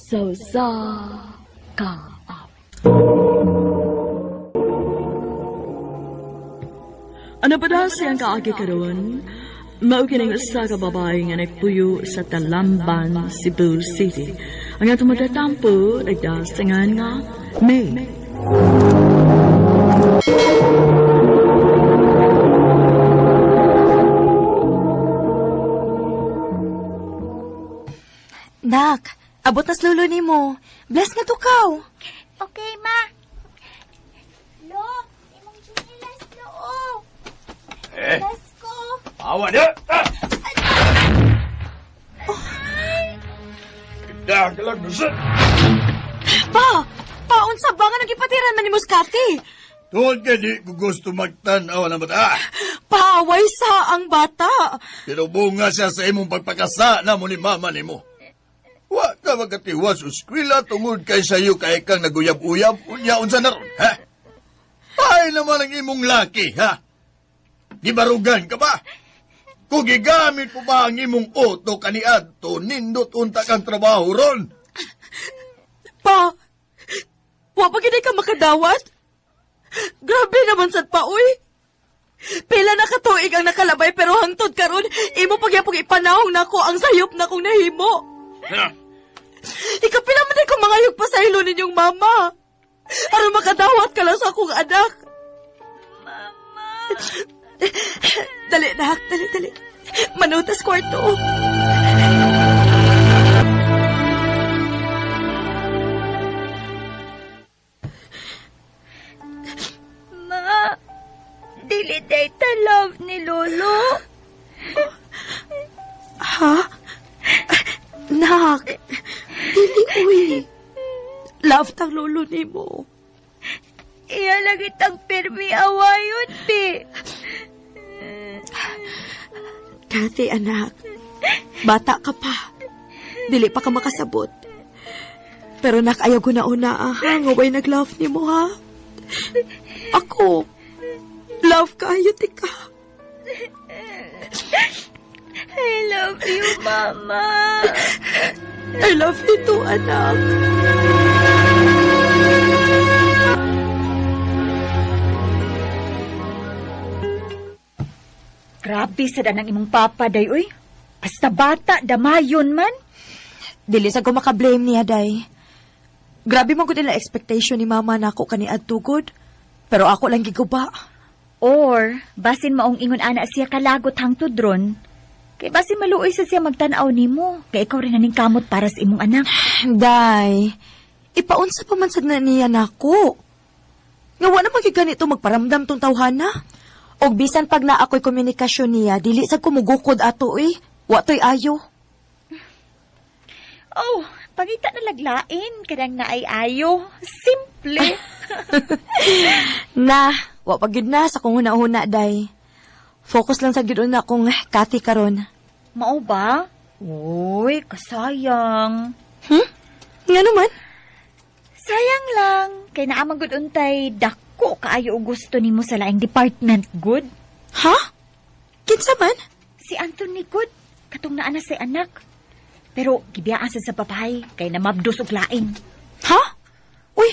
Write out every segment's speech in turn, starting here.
Sa usa ka awit. Ano pa daw siyang kaagi karon? Mao kining usa ka babae nga nagpuyo sa Talamban, Cebu City. Ang atong matatampo nagdasangan nga May. Nak, abot na sa lulo nimo. Bless nga tukaw. Okay, ma. Lo, imong chinilas, lo. Oh. Eh, Bless ko. awa niya! Ah! Ganda ka lang, nusa! Pa, paunsa ba nga nagipatiran man ni Muscati? Tuod ka di ko gusto magtanaw ng bata. Paaway sa ang bata. Pero bunga siya sa imong pagpakasa na mo ni mama ni mo. Wa ka magkatiwas sa eskwela tungod kay sayo kay kang naguyab-uyab unya unsa na ron, ha? Ay naman ang imong laki, ha? Gibarugan ka ba? Kung gigamit po ba ang imong auto kaniadto, nindot unta kang trabaho ron. Pa, wa pa gid ka makadawat? Grabe naman sad pa, uy. Pila na katuig ang nakalabay pero hangtod karon imo pagyapong ipanahong nako ang sayop na kong nahimo. Ha? Ikapila man ko mangayog pa sa ilo ninyong mama. Aron makadawat ka lang sa akong anak. Mama. Dali, nak. Dali, dali. Manutas kwarto. Ma, dili day ta love ni Lolo. Ha? Nak, dili, uy. Love tang lolo nimo. Iya lagi tang pirmi awayon, bi. Kathy, anak. Bata ka pa. Dili pa ka makasabot. Pero nak, ayaw ko na una, ah, ha? Nga way nag-love nimo, ha? Ako, love ka, tika. I love you, Mama. I love you too, anak. Grabe sa danang imong papa, day, uy. Basta bata, damayon man. Dili sa ko makablame niya, day. Grabe man gud nila expectation ni mama nako kani adtugod. Pero ako lang giguba. Or, basin maong ingon ana siya kalagot hangtod ron, kay basin maluoy sa siya magtan-aw nimo, kay ikaw rin naning kamot para sa imong anak. Day, ipaunsa pa man sad na niya nako. Nga wa naman gyud ganito magparamdam tong tawhana. Og bisan pag naa ako'y komunikasyon niya, dili sad ko mugukod ato eh. Wa to'y ayo. Oh, pangita na laglain, kanang naay ayo. Simple. Na, wa pa gyud na sa kong huna-huna, day. Focus lang sa gyud una kong Kathy karon. Mao ba? Uy, kasayang. Nga naman? Sayang lang, kay naa man gud untay dako kaayo og gusto nimo sa laing department good. Ha? Kinsa man? Si Anthony good, katong naa na say anak. Pero gibiyaan sa babae kay namabdos og lain. Ha? Uy,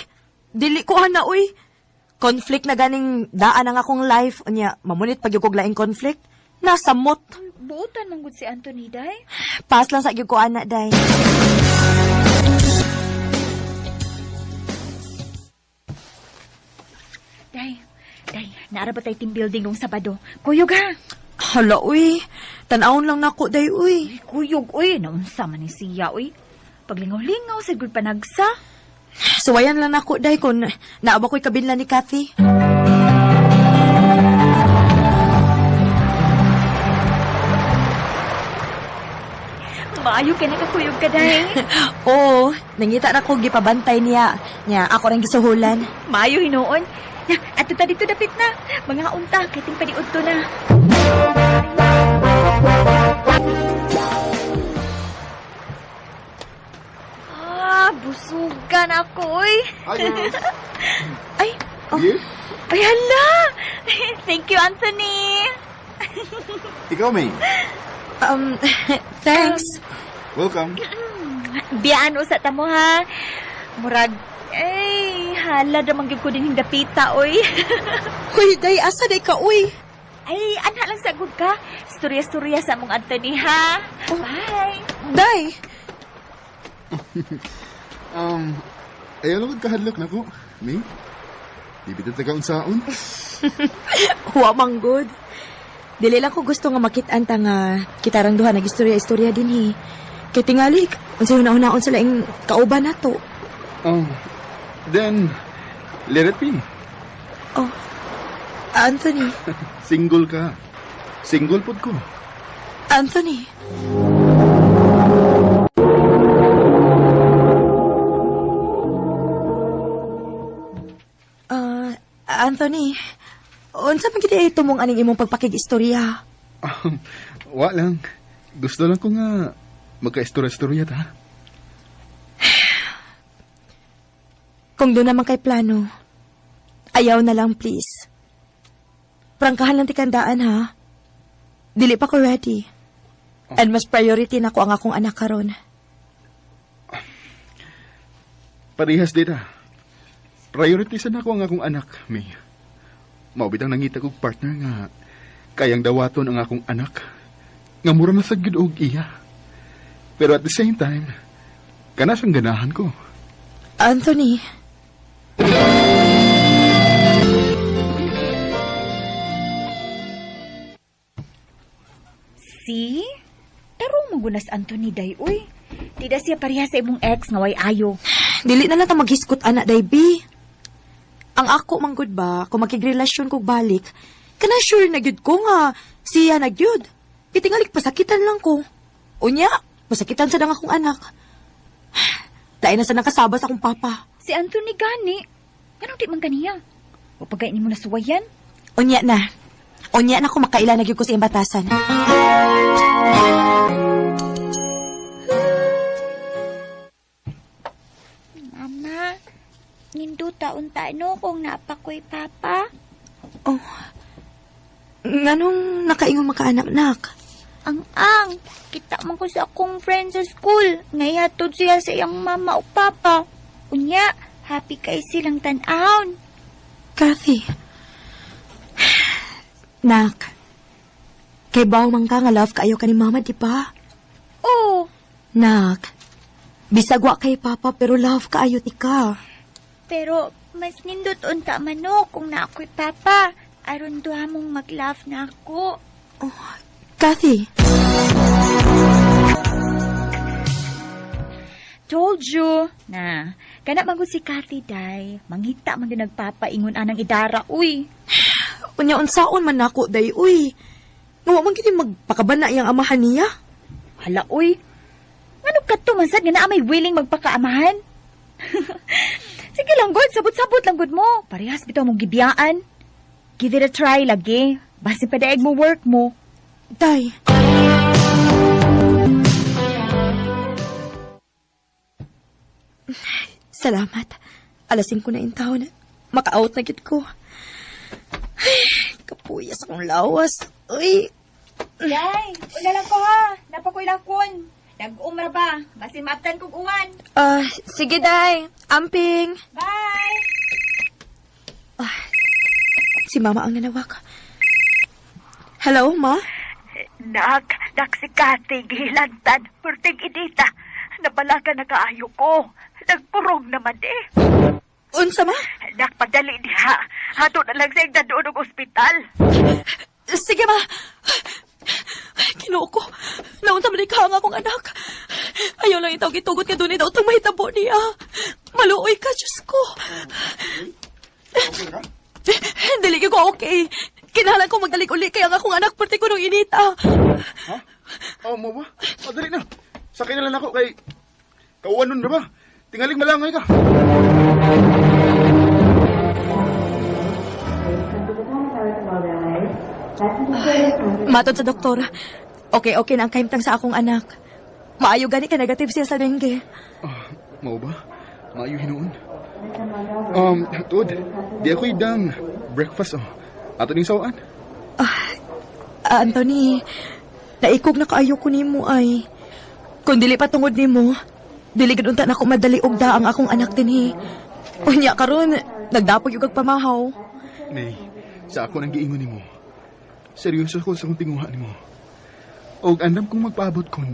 dili ko ana uy. Conflict na ganing daan ang akong life. Unya, mamunit pag yung laing conflict. Nasamot. Buotan man gud si Anthony day. Pass lang sa gyud ko ana day. Day, day, naara ba tay team building nung Sabado? Kuyog ha. Hala uy, tan-awon lang nako day uy. Uy, kuyog uy, naunsa man ni siya uy. Paglingaw-lingaw sa gud panagsa. Suwayan lang nako day kung naa ba ko'y kabinlan ni Kathy. Maayo kay nakakuyog ka day. Oo, nangita na ko gipabantay niya. Nya ako rin gisuhulan. Maayo hinuon. Na, ato ta dito dapit na. Mga unta kay ting paniudto na. Ah, busugan ako, oy. Hi, girls. Ay, oh. You? Ay, hala! Thank you, Anthony. Ikaw, May. Thanks. Welcome. Biyaan usa ta mo ha. Murag, ay, hala damang gyud ko din dapita, oy. Hoy, day, asa day ka, uy? Ay, anha lang sagud ka. Storya-storya sa among Anthony, ha? Bye. Day! Ayaw lang kahadlok na ko. May? Bibitan taga unsaon? Wa man good. Dili lang ko gusto nga makit-an ta nga kitarang duha nag-istorya-istorya din hi. Kay tingali, unsay una-unaon sa laing kauban nato. Oh, then, let it be. Oh, Anthony, Single ka. Single pod ko. Anthony. Ah, Anthony, unsa man gid ito mong aning imong pagpakig-istorya? Wa lang. Gusto lang ko nga magka-istorya-istorya ta. Kung doon naman kay plano, ayaw na lang please. Prangkahan lang tikandaan ha. Dili pa ko ready. And mas priority na ko ang akong anak karon. Parehas dita. Priority sa nako ang akong anak, May. Maubit ang nangita kog partner nga kayang dawaton ang akong anak. Nga mura na sa gid og iya. Pero at the same time, kana siyang ganahan ko. Anthony. See? Tarong mo gunas Anthony day, uy. Di da siya pareha sa imong ex nga way ayo. Dili na lang ta maghiskot ana day bi. Ang ako man gud ba kung makigrelasyon kog balik, kana sure na gyud ko nga siya na gyud. Kitingalik pasakitan lang ko. Unya, pasakitan sa dang akong anak. Lain na sa nakasaba sa akong papa. Si Anthony gani. Anong di man kaniya? O pagkain mo na suwayan? Unya na. Unya na kung makaila na gyud ko sa iyang batasan. Mama, ninduta unta no kung napakoy papa. Oh. Nganong nakaingon makaanak-nak? Ang ang, kita man ko sa akong friend sa school. Ngayon siya sa iyang mama o papa. Unya, happy kay silang tan-awon. Kathy. Nak. Kay baw man ka nga love kaayo ka ni mama, di ba? Oh, Nak. Bisag wa kay papa pero love kaayo ti ka. pero mas nindot unta man no kung naakoy papa. Aron duha mong mag-love na ako. Oh, Kathy. Told you. Na, kana man gud si Kathy day. Mangita man gyud nagpapaingon anang idara, uy. Unya unsaon man nako day uy. Nga wa man kini magpakabana iyang amahan niya. Hala, uy. Ngano kadto man sad nga naa may willing magpakaamahan? Sige lang gud, sabot-sabot lang gud mo. Parehas bitaw mong gibiyaan. Give it a try lagi. Basin padaig mo work mo. Day. Salamat. Alas 5 na intawon. Maka-out na gid ko. Ay, kapuyas akong lawas. Uy, Day, una lang ko ha. Napakoy lakon. Nag-umra ba? Basin maabtan kog uwan. Ah, sige day. Amping. Bye! Si mama ang nanawag. Hello, ma? Nak, nak si Kathy, gihilantan, perting inita. Nabalaga na kaayo ko. Nagpurong naman eh. Unsa ma? Nak, pagdali diha. Hato na lang sa doon og ospital. Sige ma. Kinoo ko. Naunsa man ikaw ang akong anak. Ayaw lang itaw gitugot nga dunay daw itong mahitabo niya. Maluoy ka, Diyos ko. Okay ka? Dili ko okay. Kinahanglan ko magdalik uli kaya ang akong anak perti ko nung inita. Ha? Oh, mo ba? Oh, dali na. Sakay na lang ako kay kauwan nun na ba? Tingaling malangay ka. Matod sa doktor. Okay, okay na ang kahimtang sa akong anak. Maayo gani ka negative siya sa dengue. Ah, mao ba? Maayo hinuon. Tuod, di ako idang breakfast oh. Ato ning sawaan. Ah, Anthony, naikog na kaayo ko nimo ay. Kung dili pa tungod nimo, Dili gud unta nako madali og ang akong anak dinhi. Unya karon, nagdapog yung kag pamahaw. May, sa ako nang giingon nimo. Seryoso ko sa akong tinguha nimo. Og andam kong magpaabot kung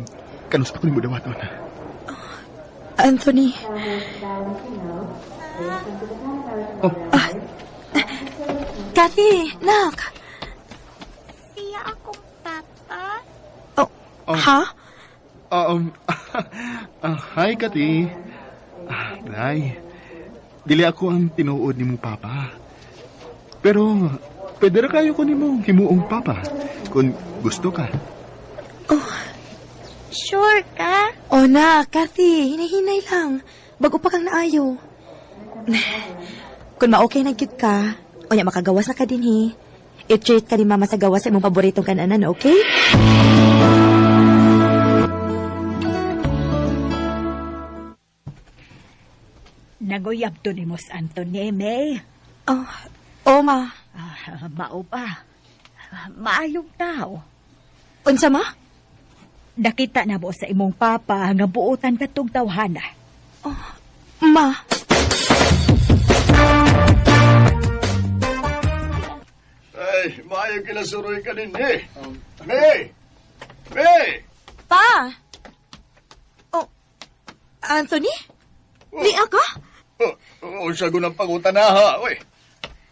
kanus ako nimo dawaton. Anthony. Oh. Ah, Kathy, nak. Siya akong papa. Oh, Oh. ha? Hi, Kathy. Nay, dili ako ang tinuod ni mong papa. Pero, pwede ra kayo ko nimo himuong papa kung gusto ka. Oh. Sure ka? Oh na, Kathy, hinay-hinay lang. Bago pa kang naayo. Kung ma-okay na gyud ka, unya makagawas na ka dinhi. I-treat ka ni mama sa gawas sa imong paboritong kananan, okay? Naguyab to ni Mos Anthony, May. Oh, oh ma. Ah, mao pa. Maayong tao. Unsa ma? Nakita na mo sa imong papa nga buotan katong tawhana. Oh, ma. Ay, maayo kinasuroy ka din eh. May! May! Pa! Oh, Anthony? Di ako? Oh, oh, siya gunang pagutan na ha, oy.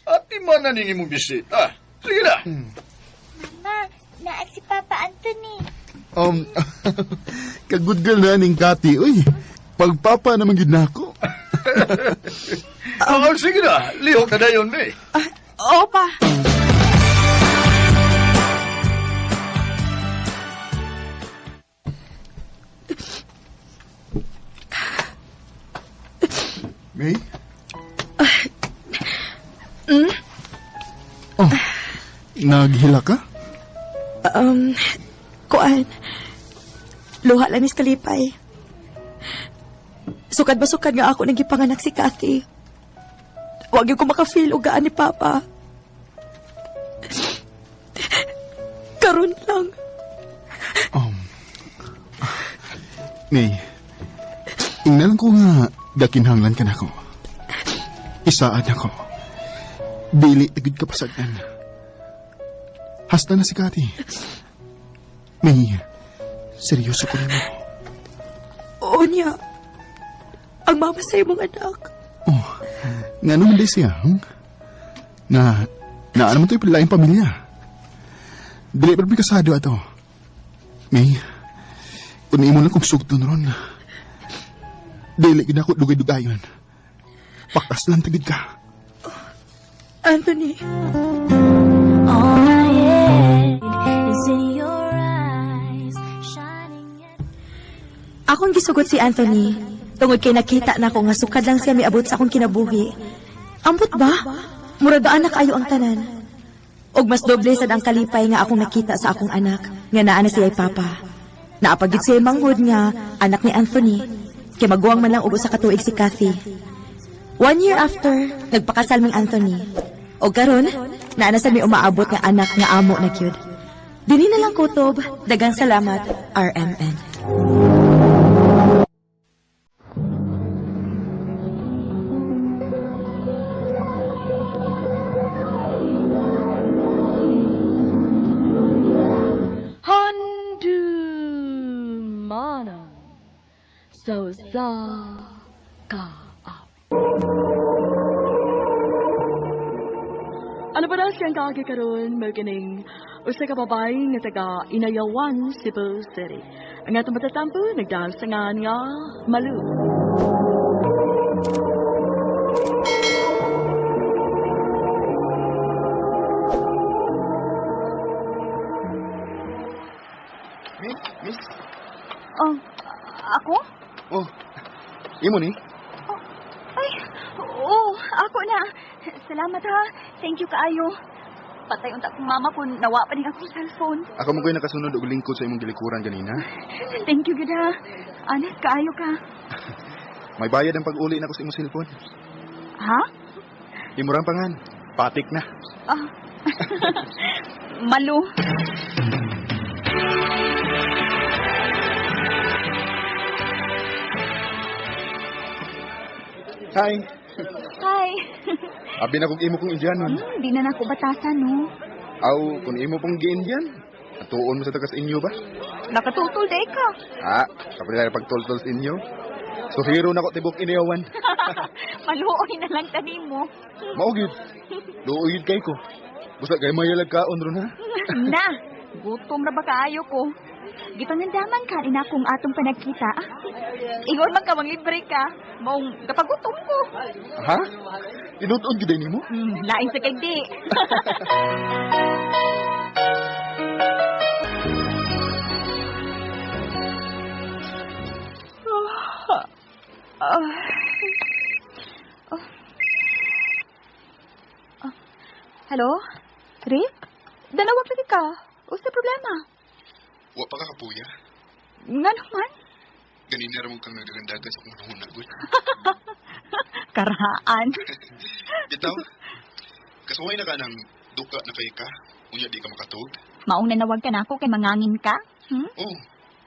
Ati man na ninyo mong bisita. Sige na. Mama, naa si Papa Anthony. Ka-good girl na ning Kathy, uy. Pagpapa naman gid na ako. Oh, sige na. Lihok na dayon, May. Ah, oo pa. May? Oh, naghila ka? Kuan. Luha lang ni kalipay. Sukad ba sukad nga ako nagipanganak si Kathy. Wag yung ko makafeel og gaan ni Papa. Karon lang. May, ingnan ko nga gakinhanglan ka na ako. Isaad ako. Dili tagid ka pasagdan. Hasta na si Kathy. May, seryoso ko nimo. Oo niya. Ang mama sa imong anak. Oh, nga naman di siya, Nga, naa naman to'y laing pamilya. Dili pa rin kasado ato. May, kung imo lang kong sugton ron, dili gid ako dugay-dugayon. Pakas lang tagid ka. Anthony. All I am is in your eyes, shining at Akong gisugot si Anthony. Tungod kay nakita na ko nga sukad lang siya miabot sa akong kinabuhi. Ambot ba? Murag anak ayo ang tanan. Og mas doble sad ang kalipay nga akong nakita sa akong anak nga naa na siya'y papa. Naapagid siya manghod nga anak ni Anthony. Kay maguwang man lang og usa ka tuig si Kathy. 1 year after, nagpakasal ming Anthony. Og karon, naa na sa mi umaabot nga anak nga amo na gyud. Dinhi na lang kutob, dagang salamat, RMN. Handumana so sa ka. Ano pa na siyang kaagi karon mao kining usa ka babae nga taga Inayawan, Cebu City. Ang atong matatampo nagdahal sa ngan nga Malu. Miss, miss. Oh, ako? Oh, imo ni? Oh, ay, oo, ako na. Salamat ha. Thank you kaayo. Patay unta akong mama kung nawa pa ning akong cellphone. Ako mo ko'y nakasunod og lingkod sa imong gilikuran ganina. Thank you gid ha. Honest kaayo ka. May bayad ang pag-uli nako sa imong cellphone. Ha? Imo ra pangan. Patik na. Ah. Malu. Hi. Hi. Abi na kog imo kong Indianon. Di na nako batasan, no? Aw, kung imo pong gi-Indian, atuon mo sa tagas inyo ba? Nakatutol day ka. Ah, kapag pagtultol sa inyo. So hero na ko tibok iniyawan. Maluoy na lang tanim mo. Mao gyud. Luoy gyud kay ko. Busa kay mayalag kaon ron ha. Na, gutom ra ba kaayo ko? Gipangandaman ka rin akong atong panagkita. Ah, ingon man ka manglibre ka. Maong kapagutom ko. Ha? Tinutuon gyud ay nimo? Lain sa kay di. Hello? Rick? Dalawag lagi ka. Usa problema. Wa pa ka kapuya. Nga naman. Ganina ra mo kang nagdagandagan sa akong hunahuna gud. Karaan. Bitaw. Kasuway na ka ng duka na kay ka. Unya di ka makatug. Maong nanawag ka na ako kay mangangin ka. Hmm? Oh,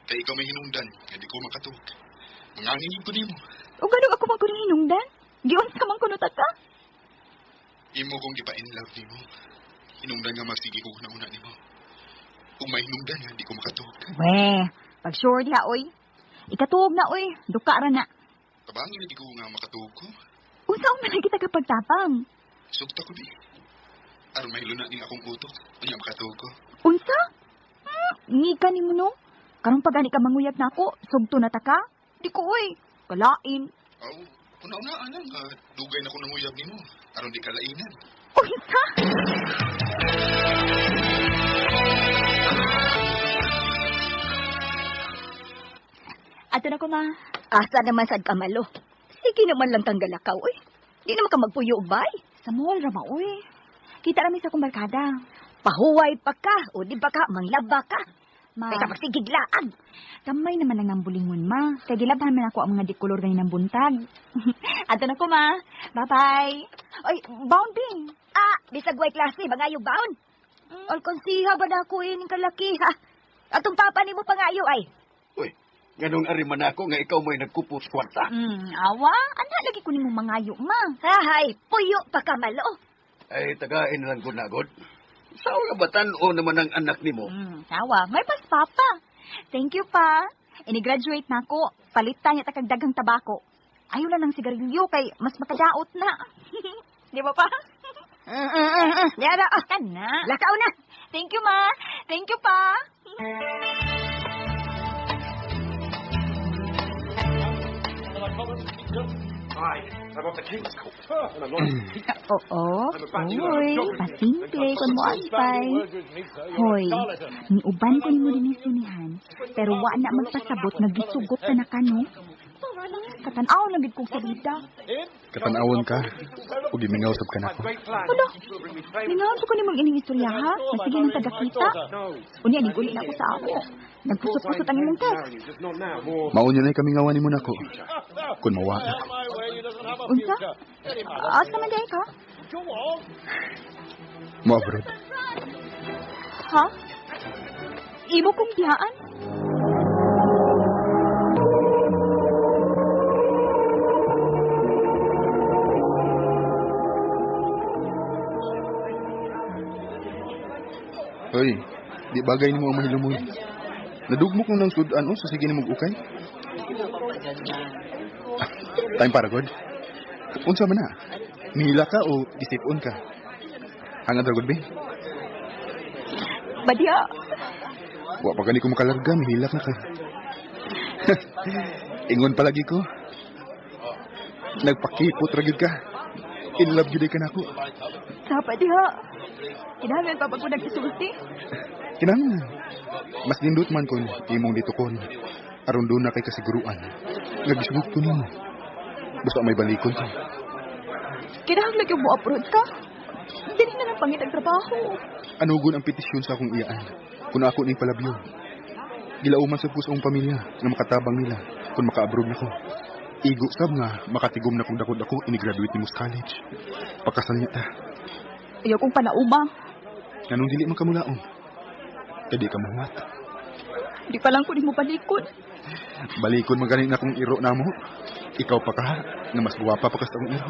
kay ikaw may hinungdan, nga di ko makatug. Mangangin ko nimo. O ganun ako man kuno hinungdan? Giunsa man kuno ta ka? Imo kong gipa-in love nimo. Hinungdan nga magsige ko hunahuna nimo. Kung may hinungdan nga di ko makatug. We, pag sure diha oy. Ikatuog na oy, duka ra na. Tabangin na di ko nga makatug ko. Unsa man kita kapagtapang? Sugta ko di. Aron mahilo na ning akong utok. Unya makatug ko. Unsa? Ngika nimo no? Karon pa gani ka manguyab nako, sugto na ta ka? Di ko oy, kalain. Aw, una-una lang nga dugay na ko nanguyab nimo. Aron di ka lainan. Unsa? Ato na ko ma. Asa naman sad kamalo. Sige naman lang kang galakaw, oy. Di naman ka magpuyo, bay. Sa mall ra ma oy. Kita rami sa akong barkada. Pahuway pa ka, o di ba ka, manglaba ka. Ma, Kay ka magsigiglaan. kamay naman lang ang bulingon, ma. Kay gilabhan man ako ang mga dikolor ganin ng buntag. Ato na ko, ma. Bye-bye. Oy, bounding. Ah, bisag way klase, mangayo baon. All konsiha ba na ako ining kalaki, ha? Atong papa nimo pangayo ay. Uy, ganong ari man ako nga ikaw mo'y nagkupos kwarta. Awa. Ana lagi ko nimo mangayo, ma. Hahay, puyo pa ka malo. Ay, tagain na lang ko nagod. Sa nga ba tan-o naman ang anak nimo? Sawa. May pas papa. Thank you, pa. Ini-graduate na ako. Palitan niya takag daghang tabako. Ayaw lang ng sigarilyo kay mas makadaot na. Di ba pa? Yara, ah. Kana. Lakaw na. Thank you, ma. Thank you, pa. Oo. Hoy, pasimple kon mo aspay. Hoy, niuban ko nimo dinhi sinihan, pero wa na magpasabot nga gisugot ta na kano. Katan-aw lang gid kog sa bida. Katanawon ka. Ug gimingaw sab ka nako. Hala, mingaw ko nimong ining istorya ha. Masige nang taga-kita. Unya ning uli na ako sa amo. Nagpusot-pusot ang imong text. Maunyo na kami ngawan nimo nako. Kun mawa ako. Unsa? Asa man diay ka? Mo abroad. Ha? Imo kong dihaan? Hoy, di bagay nimo ang mahilumoy. Nadugmok nung nang sudan o sa sige nimo ukay. Time para god. Unsa man na? Nihila ka o isipon ka? Hangad ra gud be. Badya. Wa pa gani ko makalarga, mihilak na ka. Ingon palagi ko. Nagpakipot ra gyud ka. In love gyud ka nako. Sapa diha. Kinahanglan pa pag ko nag-isulti. Kinahanglan. Mas nindot man kon imong ditukon. Aron doon na kay kasiguruan. Nga gisugot ko nimo. Basta may balikon ka. Kinahanglan yung mo-approach ka. Dili na lang pangit ang trabaho. Anugon ang petisyon sa akong iyaan. Kung ako ning palabyo. Gilauman sa ko sa akong pamilya nga makatabang nila kung maka-abroad na ko. Igo sab nga makatigom na kung dakod ako ini-graduate nimo sa college. Pakasal niya ta. Ayaw kong palauma. Nganong dili man kamulaon. Kay di ka mahuwat. Di pa lang ko nimo balikon. Balikon man gani na akong iro namo. Ikaw pa ka, nga mas guwapa pa ka sa akong iro.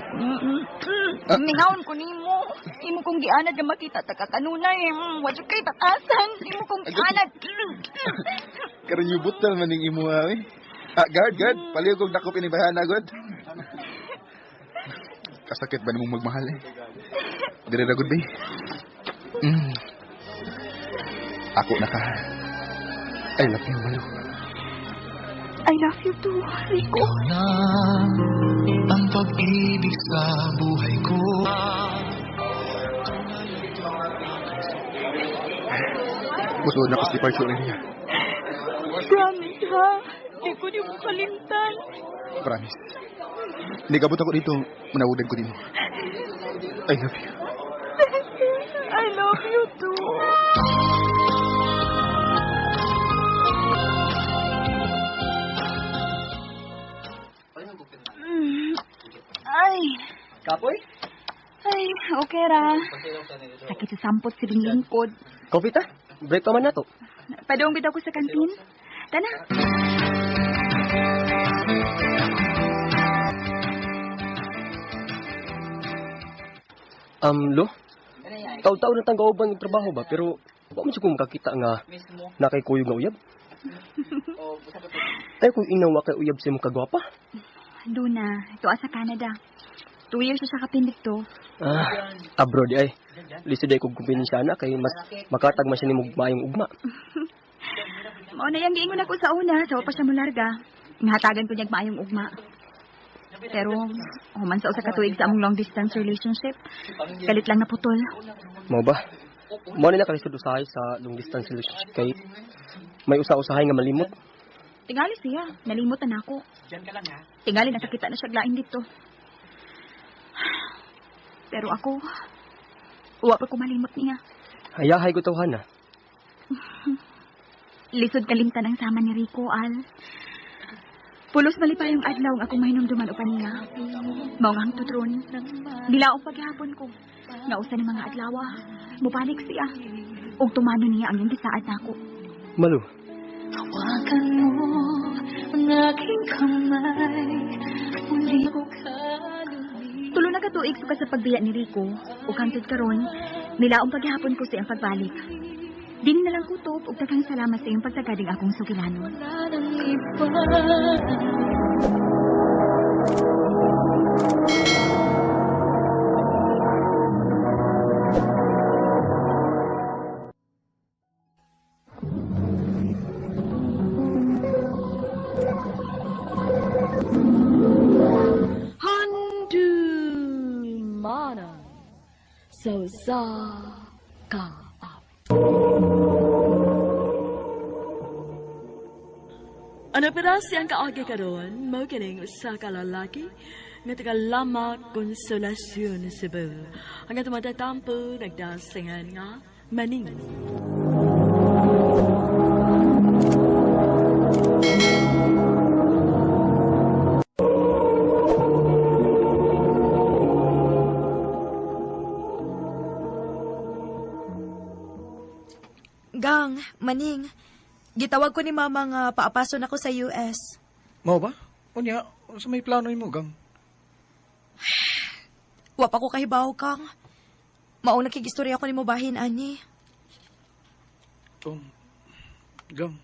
Mingawon ko nimo. Imo kong gianad nga makita ta ka kanunay. Wa jud kay batasan. Imo kong gianad. Karon yubutal man ning imo eh. Ah, guard, guard. Palihog kog dakop ini bayhana, guard. Kasakit ba nimong magmahal eh? Dire ra gud bay. Ako na ka. I love you, Malu. I love you too, Rico. Na ang pag-ibig sa buhay ko. Musuod na ko sa departure area. Promise ha. Di ko nimo kalimtan. Promise. Nigabot ako dito, manawagan ko nimo. I love you. I love you too. Ay. Kapoy? Ay, okay ra. Sakit sa sampot sa lingkod. Coffee ta? Break pa man nato. Padung bitaw ko sa kantin. Tana. Lo? Taw-taw na tang kauban ng trabaho ba? Pero, wa man siya kung makakita nga nakay kuyog nga uyab. Tayo kung inawa kay uyab sa imong kagwapa. Luna, tuwa sa Canada. 2 years siya sa kapindik to. Ah, abroad ay. Lisod ay kung kumpinensya na kay mas makatag man siya nimo maayong ugma. Mao na yang giingon ako sa una, sa pa siya mularga. Ngahatagan ko niyag maayong ugma. Pero, human sa usa ka tuig sa among long distance relationship, kalit lang naputol. Mao ba? Mao nila kalisod usahay sa long distance relationship kay may usa-usahay nga malimot. Tingali siya, nalimot na nako. Tingali nakakita na siya lain dito. Pero ako, wa pa ko malimot niya. Hayahay ko tawhana. Lisod kalimtan ang sama ni Rico, Al. Pulos malipayong adlaw ang akong mahinumduman upan niya. Mao nga ang tutron. Nilaong paghapon ko. Nga usa ni mga adlaw, mubalik siya. Ug tumano niya ang iyang gisaad nako. Malu. Hawakan mo ang aking kamay. Muli ko kalulipad. Tulo na katuig suka sa pagbiya ni Rico, ug hangtod karon, nilaong paghapon ko sa iyang pagbalik. Dini na lang kutob ug daghang salamat sa iyong pagtagading akong sugilanon. Wala nang iba. Handumanan sa usa ka awit. Ano pero siyang kaagi karon, mao kining usa ka lalaki nga taga Lama Consolacion, Cebu. Ang atong matatampo nagdasingan nga Maning. Gang, Maning, gitawag ko ni Mama nga paapason ako sa US. Mao ba? Unya, sa may plano imo, Gang? Wa pa ko kahibaw, Kang. Maong nakigistorya ko nimo bahin, ani. Gang,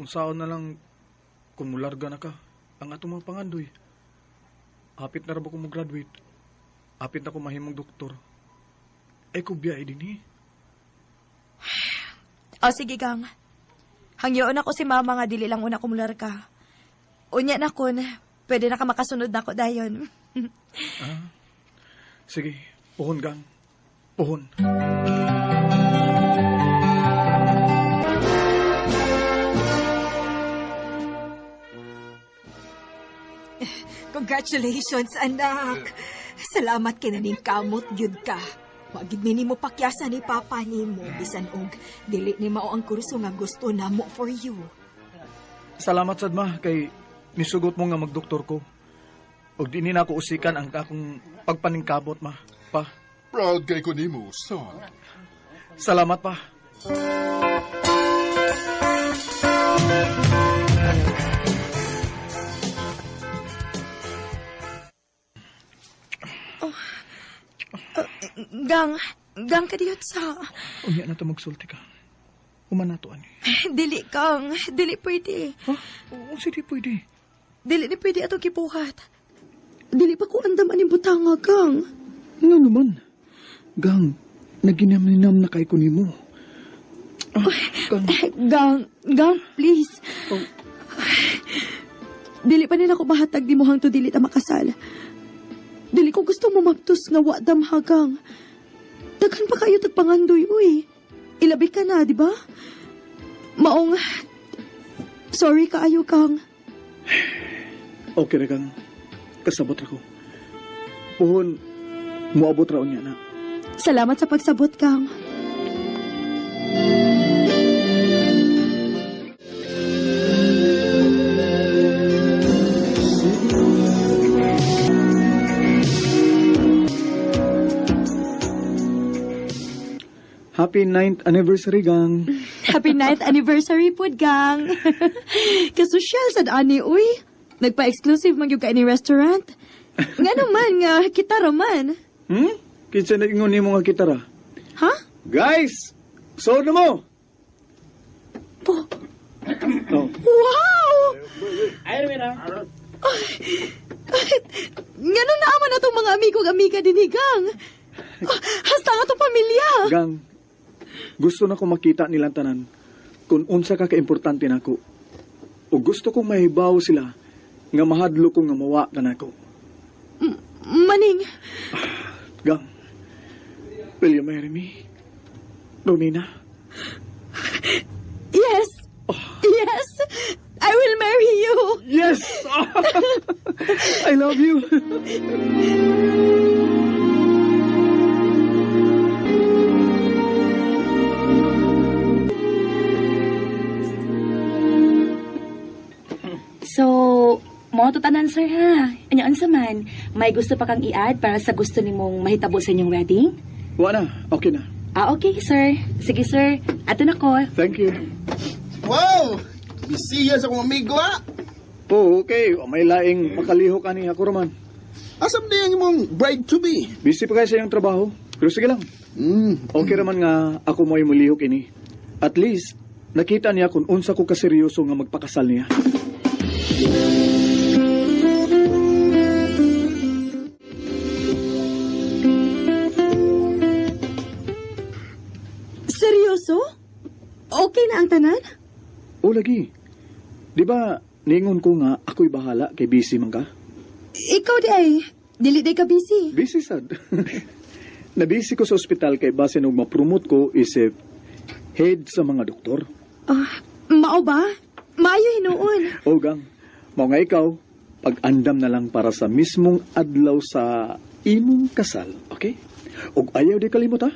unsaon na lang kung mularga na ka ang atong mga pangandoy. Hapit na ra ba ko mo-graduate? Hapit na ko mahimong doktor. Ay ko biyahe din eh. O sige, Gang. Hangyoon ako si Mama nga dili lang una kumularga. Unya na kun, pwede na ka makasunod na ako dayon. Ah, sige, puhon, Gang. Puhon. Congratulations, anak. Salamat kinaning kamot gyud ka. Wa gid mi nimo pakyasa ni papa nimo bisan og dili ni mao ang kurso nga gusto namo for you. Salamat sad ma kay misugot mo nga magdoktor ko. Og di ni nako usikan ang akong pagpaningkabot ma. Pa. Proud kay ko nimo, son. Salamat pa. Gang, gang kadiyot sa. Unya na to magsulti ka. Human na to, ani. Dili, Kang. Dili pwede. Ha? Unsa di pwede? Dili ni pwede atong gibuhat. Dili pa ko andam aning butanga, Kang. Nga naman. Gang, naginam-ninam na kay ko nimo. Ah, Gang. Gang, gang, please. Oh. Dili pa nila ko mahatag di mo hangto dili ta makasal. Dili ko gusto mo maptos nga wa damha, Gang. Daghan pa kayo tagpangandoy, uy. Ilabi ka na, di ba? Maong, sorry kaayo, Kang. Okay ra, Gang. Kasabot ra ko. Puhon, muabot ra unya na. Salamat sa pagsabot, Kang. Happy 9th anniversary, Gang. Happy 9th anniversary pod, Gang. Kasosyal sad ani, uy. Nagpa-exclusive man gyud ka ini restaurant. Nga naman nga, kita ra man. Kinsa nag-ingon nimo nga kita ra? Ha? Guys, sold na mo! Oh. Oh. Wow! Ngano naaman na tong mga amigo ug amiga dinhi, Gang? Oh, hasta nga tong pamilya. Gang, gusto na ko makita nilang tanan kung unsa ka kaimportante nako. O gusto kong mahibaw sila nga mahadlo ko nga mawa ka nako. Maning. Gang, will you marry me? Romina? Yes. Oh. Yes. I will marry you. Yes! I love you. So, mo to tanan sir ha. Anya unsa man, may gusto pa kang i-add para sa gusto nimong mahitabo sa inyong wedding? Wa na, okay na. Ah, okay sir. Sige sir, ato na ko. Thank you. Wow! Bisiya sa akong amigo ha. Oh, okay. May laing makalihok ani ako raman. Asam na yung imong bride to be? Busy pa kayo sa iyong trabaho. Pero sige lang. Okay raman nga ako mo'y mulihok ini. At least, nakita niya kung unsa ko kaseryoso nga magpakasal niya. Seryoso? Okay na ang tanan? O lagi. Di ba, ningon ko nga ako'y bahala kay busy man ka? Ikaw di ay. Dili di ka busy. Busy sad. Nabisi ko sa ospital kay base nung ma-promote ko isip head sa mga doktor. Ah, mao ba? Maayo hinuon. O gang, mao nga ikaw, pag-andam na lang para sa mismong adlaw sa imong kasal, okay? Og ayaw di kalimot ha?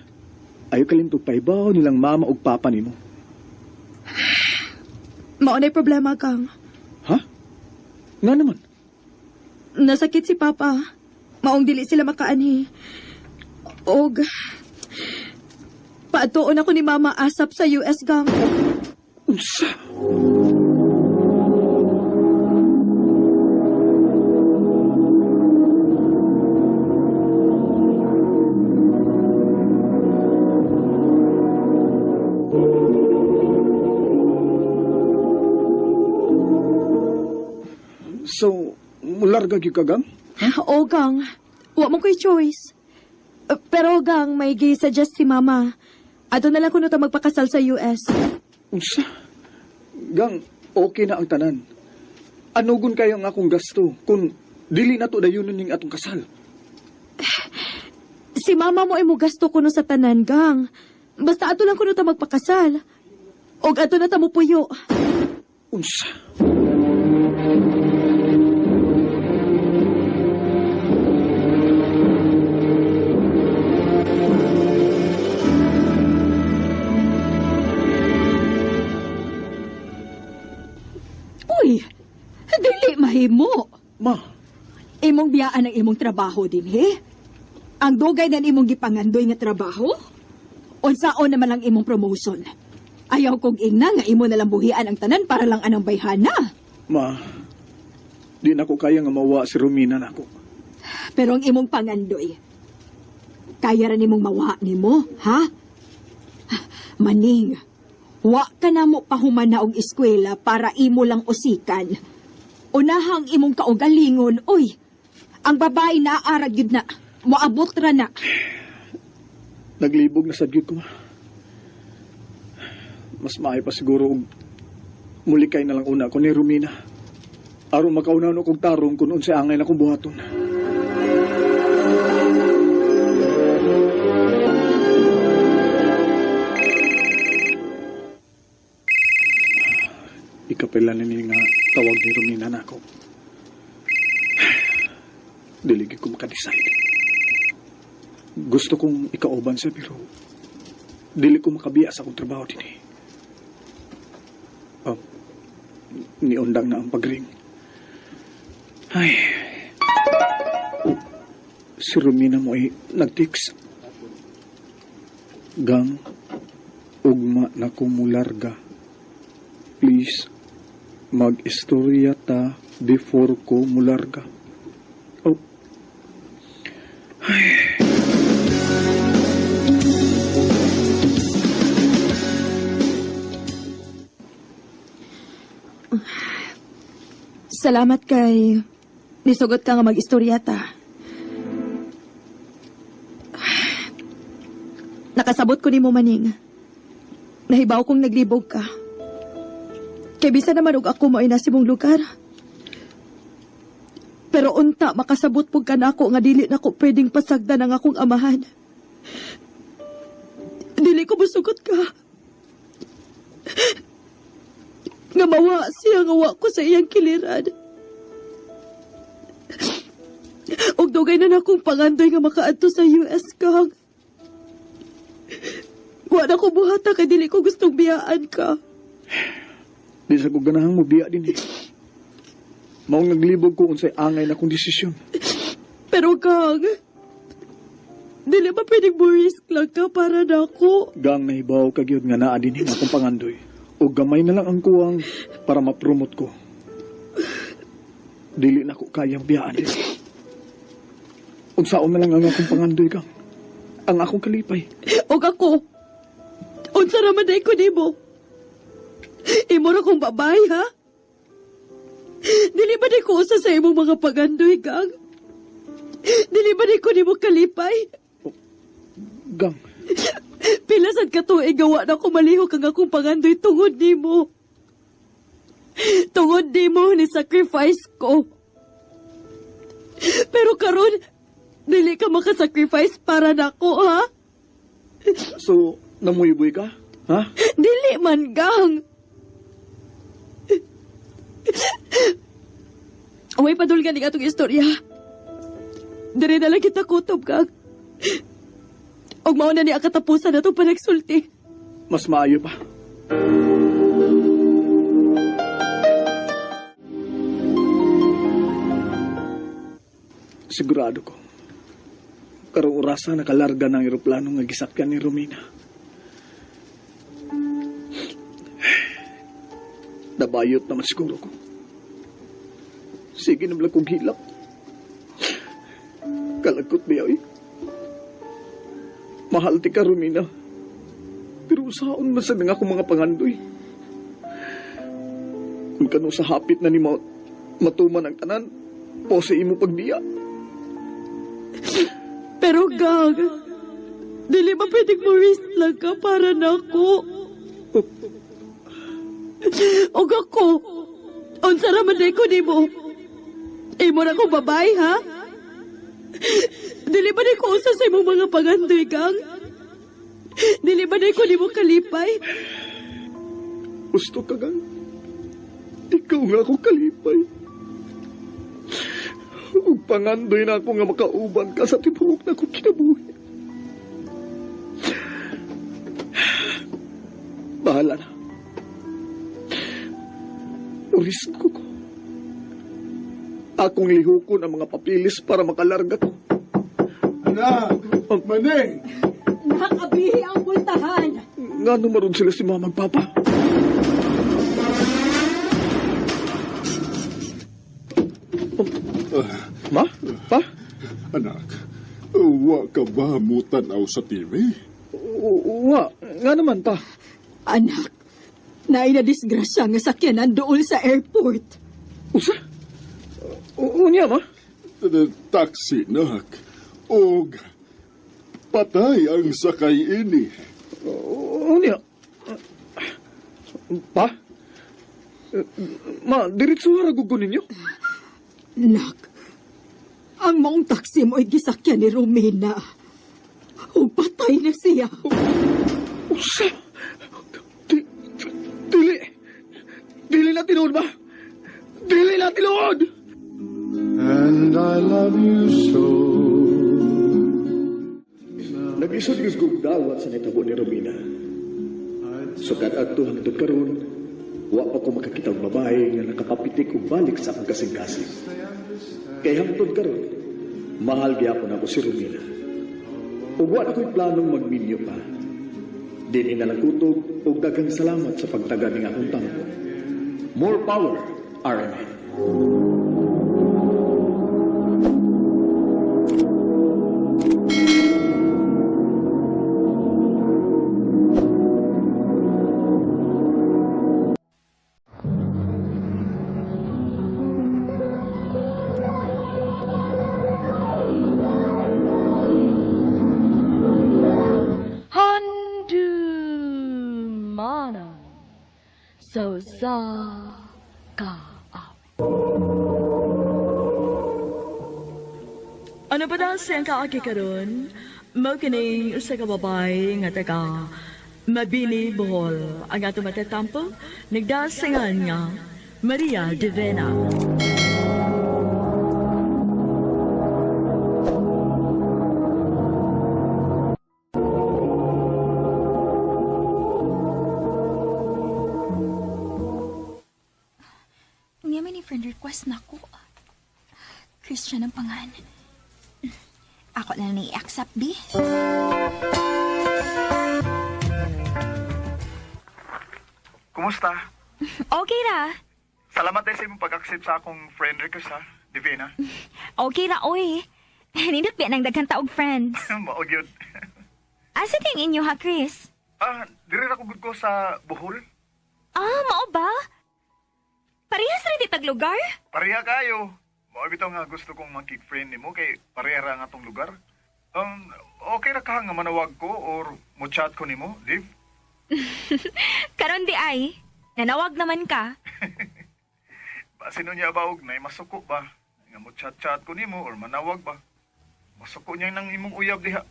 Ayaw kalimot paibaw nilang mama og papa nimo. Mao na'y problema, Kang. Ha? Nga naman? Nasakit si Papa. Maong dili sila makaanhi. Og paatuon ako ni Mama asap sa US, Gang. Unsa? So, mularga gyud ka, Gang? O, Gang. Wa mo ko'y choice. Pero, Gang, may gi-suggest si Mama. Ato na lang kuno ta magpakasal sa US. Unsa? Gang, okay na ang tanan. Anugon kayo ang akong gasto kung dili na to dayunon ning atong kasal. Si Mama mo ay mo gasto kuno sa tanan, Gang. Basta ato lang kuno ta magpakasal. Og ato na ta mopuyo. Unsa? Uy, dili mahimo. Ma. Imong biyaan ang imong trabaho dinhi. Ang dugay na imong gipangandoy nga trabaho. Unsaon naman ang imong promotion. Ayaw kog ingna nga imo nalang buhian ang tanan para lang anang bayhana. Ma, di na ko kaya nga mawa si Romina nako. Pero ang imong pangandoy, Kaya ra nimong mawa nimo, ha? Maning, wa ka na mo pahumana og eskwela para imo lang usikan. Unahang imong kaugalingon, uy. Ang babae na arag yun na. Moabot ra na. Naglibog na sad gyud ko, ma. Mas maayo pa siguro og mulikay na lang una ko ni Romina. Aron makauna no kog tarong kung unsay angay na kong buhaton. Ikapila na ni nga tawag ni Romina na ako. Dili gyud ko maka-decide. Gusto kong ikauban siya pero dili ko makabiya sa akong trabaho din eh. Oh, niundang na ang pagring. Ay. Oh, si Romina mo ay nag-text. Gang, ugma na ko mularga. Please, mag-istorya ta before ko mularga. Oh. Ay. Salamat kay nisugot ka nga mag-istorya ta. Nakasabot ko nimo, Maning. Nahibaw kong naglibog ka. Kay bisa naman og ako mao'y nasa imong lugar. Pero unta makasabot pug ka nako nga dili nako pwedeng pasagdan ang akong amahan. Dili ko musugot ka. Nga mawa siya nga wa ko sa iyang kiliran. Og dugay na nakong pangandoy nga makaadto sa US kang. Wa na ko buhata kay dili ko gustong biyaan ka. Di sa ko ganahang mo biya din eh. Maong naglibog ko unsay angay na kong desisyon. Pero Kang, dili ba pwedeng mo-risk lang ka para nako? Gang nahibaw ka gyud nga naa din ang akong pangandoy. O gamay na lang ang kuwang para ma-promote ko. Dili na ko kayang biyaan din. Unsaon na lang ang akong pangandoy, Kang. Ang akong kalipay. Og ako, unsa raman day ko nimo? Imo ra kong babay, ha? Dili ba di ko usa sa imong mga pagandoy, Gang? Dili ba di ko nimo kalipay? Gang. Pila sad ka tuig gawa na ko malihok ang akong pangandoy tungod nimo. Tungod nimo ni sacrifice ko. Pero karon dili ka makasacrifice para nako, ha? So, namuyboy ka? Ha? Dili man, Gang. Uy, padulgan ni atong istorya. Diri na lang kita kutob, Gang. Og mao na ni ang katapusan na itong panagsulti. Mas maayo pa. Sigurado ko. Karong orasa nakalarga ng eroplano nga gisakyan ni Romina. Nabayot naman siguro ko. Sige naman lang kong hilak. Kalagkot niya eh. Mahal ti ka, Romina. Pero usaon man sa nga akong mga pangandoy. Kung kano sa hapit na ni matuman ang tanan, o sa imo pagbiya. Pero Gang, dili ba pwedeng mo-risk lang ka para nako? Og ako, unsa ra man day ko nimo? Imo na kong babay, ha? Dili ba day ko usa sa imong mga pangandoy, Gang? Dili ba day ko nimo kalipay? Gusto ka, Gang? Ikaw nga ako kalipay. Ug pangandoy na ako nga makauban ka sa tibuok na akong kinabuhi. Bahala na. Urisko ko. Akong lihukon ang mga papilis para makalarga ko. Anak! Maning! Nakabihi ang multahan! Nga numaron sila si Mama at Papa. Ma? Pa? Anak, Wa ka ba mo tanaw sa TV? Wa, nga naman pa. Anak, naay na disgrasya nga sakyanan dool sa airport. Usa? Unya ma? Taxi, nak. Og patay ang sakay ini. Unya? Pa? Ma, diretso ra gud ko ninyo. Nak, ang maong taxi mo ay gisakyan ni Romina. Ug patay na siya. Usa? Dili. Dili na tinuod ba? Dili na tinuod! And I love you so. Nag-isod gyud kog dawat sa nitabo ni Romina. Sukad adto hangtod karon, wa pa ko makakita og babae nga nakapapitik og balik sa akong kasing-kasing. Kay hangtod karon, mahal gyapon ako si Romina. Ug wa na ko'y planong magminyo pa. Dili na lang kutob ug daghang salamat sa pagtaga ning akong tampo. More power, RMN. Handumanan sa usa ka awit. Ano ba daw siyang kaagi karon? Mao kining usa ka babae nga taga Mabini, Bohol. Ang ato matatampo, nagdasingan nga Maria Divina. Niya may ni friend request na ko. Christian ang pangan. Ako na lang i-accept, B. Kumusta? Okay ra. Salamat din sa imong pag-accept sa akong friend request ha, Divina. Okay ra, oy. Nindot biya ng daghan taog friends. Mao gyud. Asa ting inyo ha, Chris? Ah, diri ra ko gud ko sa Bohol. Ah, mao ba? Parehas ra di tag lugar? Pareha kayo. Mao bitaw nga gusto kong makik-friend nimo kay pareha ra nga atong lugar. Okay ra ka nga manawag ko or mo chat ko nimo, Div? Karon di ay. Nanawag naman ka. Basin niya ba og nay masuko ba? Nga mo chat-chat ko nimo or manawag ba? Masuko niya nang imong uyab diha.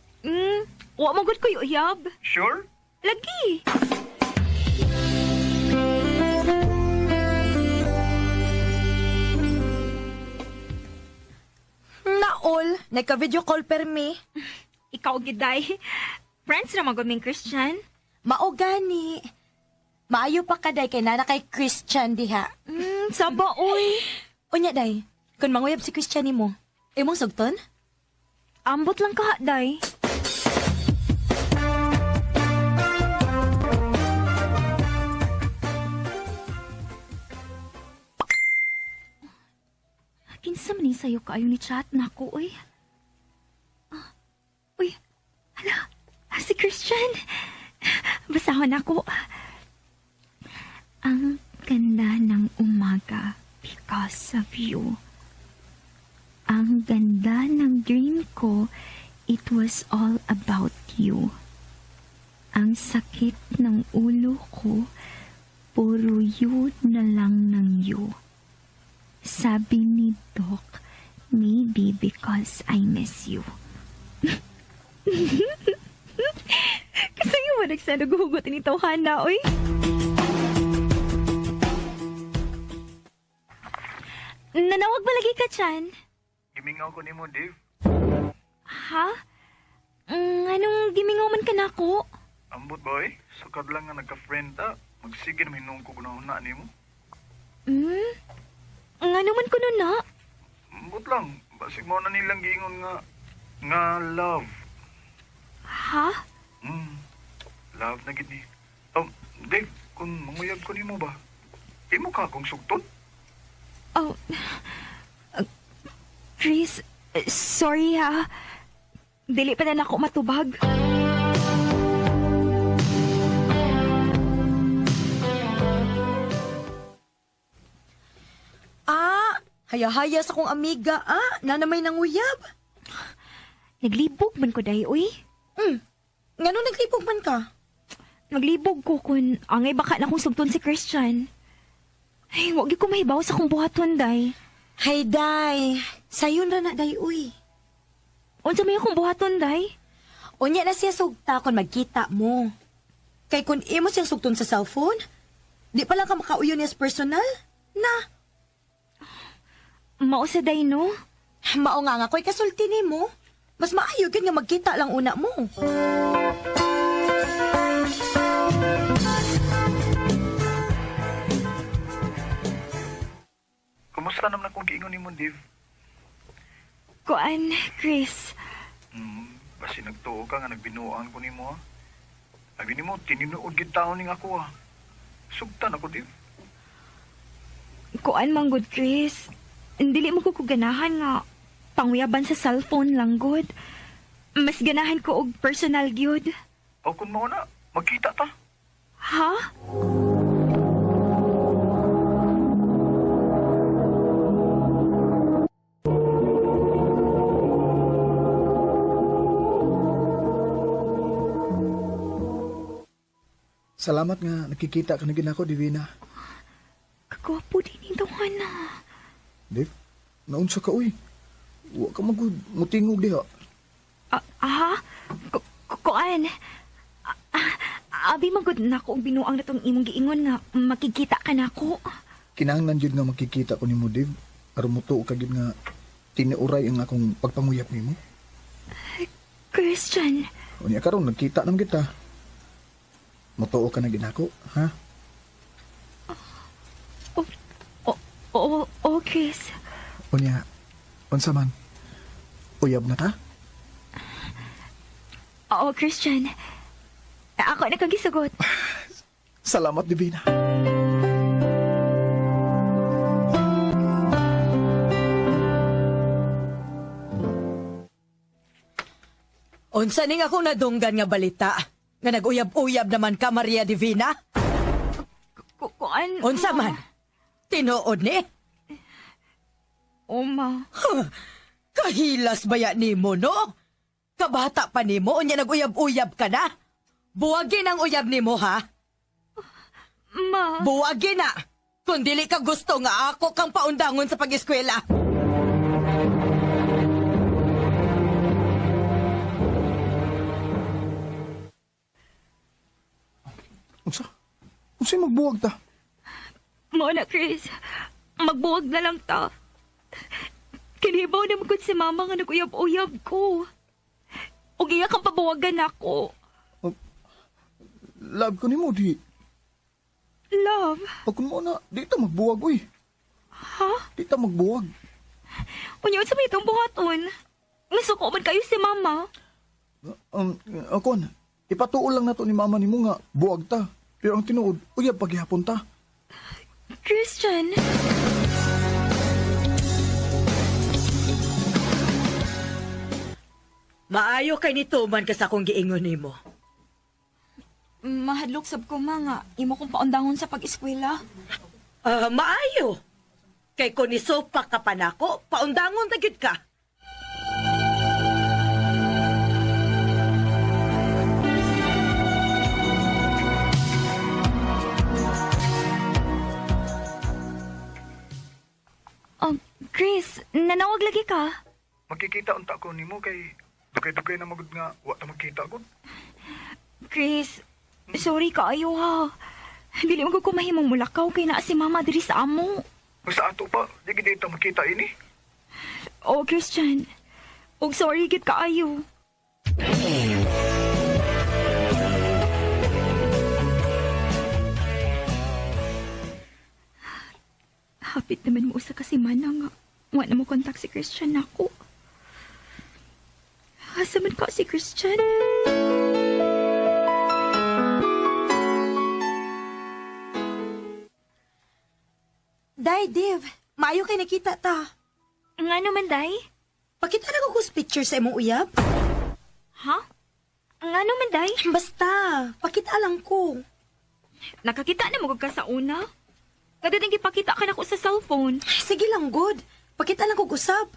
Wa mo gud ko uyab. Sure? Lagi. Naol, nagka-video call per me. Ikaw giday. Friends ra man gud ming Christian. Mao gani. Maayo pa ka day kay nana kay Christian diha. Saba oy. Unya day, kun manguyab si Christian nimo, imong sugton? Ambot lang ka day. Kinsa man ni sayo kaayo ni chat nako oy. Ah, uy, hala, si Christian. Basahon ako. Ang ganda ng umaga because of you. Ang ganda ng dream ko, it was all about you. Ang sakit ng ulo ko, puro you na lang ng you. Sabi ni Doc, maybe because I miss you. Kasi yung walang sa naguhugot ni Tawhana, oy. Nanawag ba lagi ka, Chan? Gimingaw ko nimo, Dave. Ha? Anong gimingaw man ka na ako? Ambot, boy. Sukad lang nga nagka-friend ta. Magsige na mahinungkog ko gunahon nimo. Ngano man kuno na? Ambot lang. Basig mo na nilang giingon nga love. Ha? Love na gid ni. Dave, kung manguyab ko nimo ba? Imo ka akong sugton? Oh, Chris, sorry ha. Dili pa na nako matubag. Ah, haya-haya sa kong amiga, ah. Nanamay nang uyab. Naglibog man ko day, uy. Ngano naglibog man ka? Naglibog ko kun angay baka na akong sugton si Christian. Ay, wag gyud ko mahibaw sa akong buhaton, day. Hay, day. Sayon ra na, day, uy. Unsa may akong buhaton, day? Unya na siya sugta kung magkita mo. Kay kung imo siyang sugton sa cellphone, di pa lang ka makauyon niya sa personal? Na. Mao sa day, no? Mao nga nga ko'y kasulti nimo. Mas maayo gyud nga magkita lang una mo. Kumusta naman akong giingon nimo, Div? Kuan, Chris. Basi nagtuo ka nga nagbinuang ko nimo, ha? Sabi nimo, tininuod gid taon ning ako, ha? Sugtan ako, Div. Kuan man gud, Chris. Dili mo ko ganahan nga panguyaban sa cellphone lang gud. Mas ganahan ko og personal gyud. O kung mao na, magkita ta. Ha? Salamat nga nakikita ka na gid nako, Divina. Kagwapo din yung tawana. Div, naunsa ka, uy. Wa ka magud mutingog diha. Aha? Kuan? Abi magud nako og binuang na tong imong giingon nga makikita ka nako. Kinahanglan jud nga makikita ko nimo, Div. Aron motuo ka gyud nga tinuoray ang akong pagpanguyap nimo. Christian. Unya karon nagkita nam kita. Motuo ka na gid nako, ha? Oh, Chris. Unya, unsa man? Uyab na ta? Oo, Christian. Ako na kang gisugot. Salamat, Divina. Unsa ning akong nadunggan nga balita? Nga nag-uyab-uyab naman ka, Maria Divina? Kuan? Unsa man? Tinuod ni? Oma. Huh, kahilas baya nimo, no? Kabata pa nimo, unya nag-uyab-uyab ka na? Buwagin ang uyab nimo, ha? Ma. Buwagin na! Kung dili ka gusto nga ako kang paundangon sa pag-eskwela. Unsa? Unsa magbuwag ta? Mao na, Chris. Magbuwag na lang ta. Kinibaw na magod si mama nga nag-uyab-uyab ko. O iya kang pabuwagan ako. Oh, love ko nimo, di. Love? Pag mo na, di ta magbuwag, uy. Ha? Di ta magbuwag. Unya, unsa may itong buhaton? Masuko man kayo si mama. Akon, ipatuol lang nato ni mama nimo nga buwag ta. Pero ang tinuod, uyab paghihapon ta. Christian! Maayo kay nituman ka sa akong giingon nimo. Mahadlok sab ko ma nga imo kong paundangon sa pag-eskwela. Maayo. Kay kun nisupak ka pa nako, paundangon ta gyud ka. Chris, nanawag lagi ka. Magkikita unta ko nimo kay dugay-dugay na magud nga wa ta magkita gud. Chris, sorry kaayo ha. Dili man ko mahimong mulakaw kay naa si mama diri sa amo. Sa ato pa, di gid ta magkita ini. Oh, Christian. Og sorry gid kaayo. Hapit naman mo usa ka semana nga wa na mo kontak si Christian nako. Asa man ka si Christian? Day, Div, maayo kay nakita ta. Nga naman, Day? Pakita na ko kus picture sa imong uyab. Ha? Ngano man, day? Basta, pakita lang ko. Nakakita na mo ka sa una. Kada din gipakita ka nako sa cellphone. Sige lang, good. Pakita lang kog usab.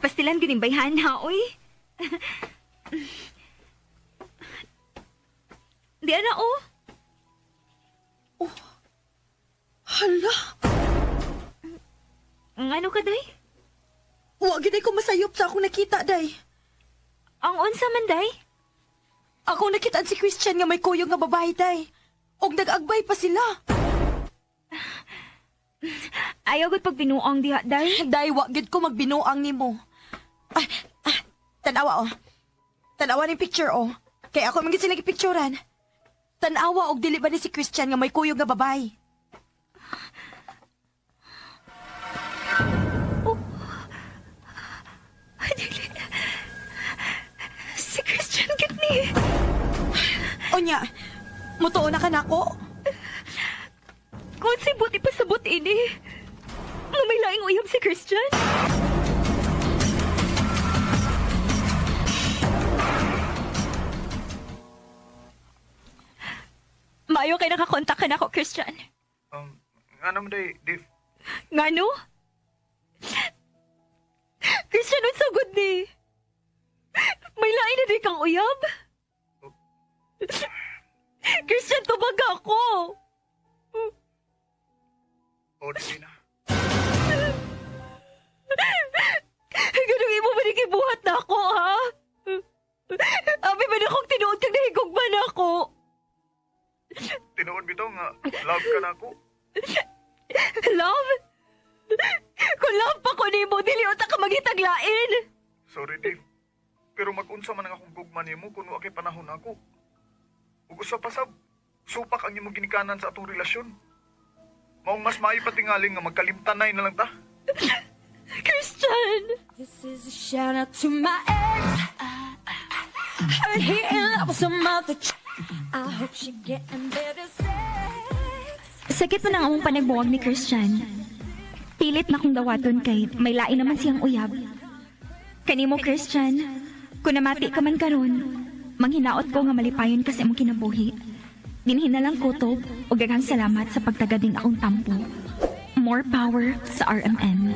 Pastilan gyud bayhan ha, oy. Di ana oh. Oh. Hala. Ngano ka, day? Wa gid ko masayop sa akong nakita, day. Ang unsa man, day? Ako nakita si Christian nga may kuyog nga babae, day. Og nag-agbay pa sila. Ayaw gud pagbinuang diha, day. Day, wa gid ko magbinuang nimo. Ay, ah, tanawa oh. Tanawa ning picture oh. Kay ako man gid sila gipicturan. Tanawa og dili ba ni si Christian nga may kuyog nga babae. Oh. Ay, dili. Si Christian gid ni. Unya, mutuo na ka nako. Kung si buti pasabot ini, nga may laing uyab si Christian. Maayo kay nakakontak ka na ako, Christian. Ngano man day, Div? Ngano? Christian, unsa gud ni? May lain na di kang uyab? Christian, tubag ako! O, di na. Ganun imo ba gibuhat na ako, ha? Abi man akong tinuod kang nahigugman ako. Tinuod bitaw nga, love ka na ako. Love? Kung love pa ko nimo, dili unta ka magitaglain. Sorry, Dave. Pero mag-unsa man ang akong gugma nimo kung wa kay panahon ako. Ug usa pa sab, supak ang imong ginikanan sa atong relasyon. Maong mas maayo pa tingali nga magkalimtanay na lang ta. Christian! This is a shout out to my ex. Heard he in love with some other I hope she getting better sex. Sakit man ang among panagbuwag ni Christian. Pilit na kong dawaton kay may lain naman siyang uyab. Kanimo, Christian, kung namati ka man karon, manghinaot ko nga malipayon ka sa imong kinabuhi. Dinhin na lang kutob ug daghang salamat sa pagtagading akong tampo. More power sa RMN.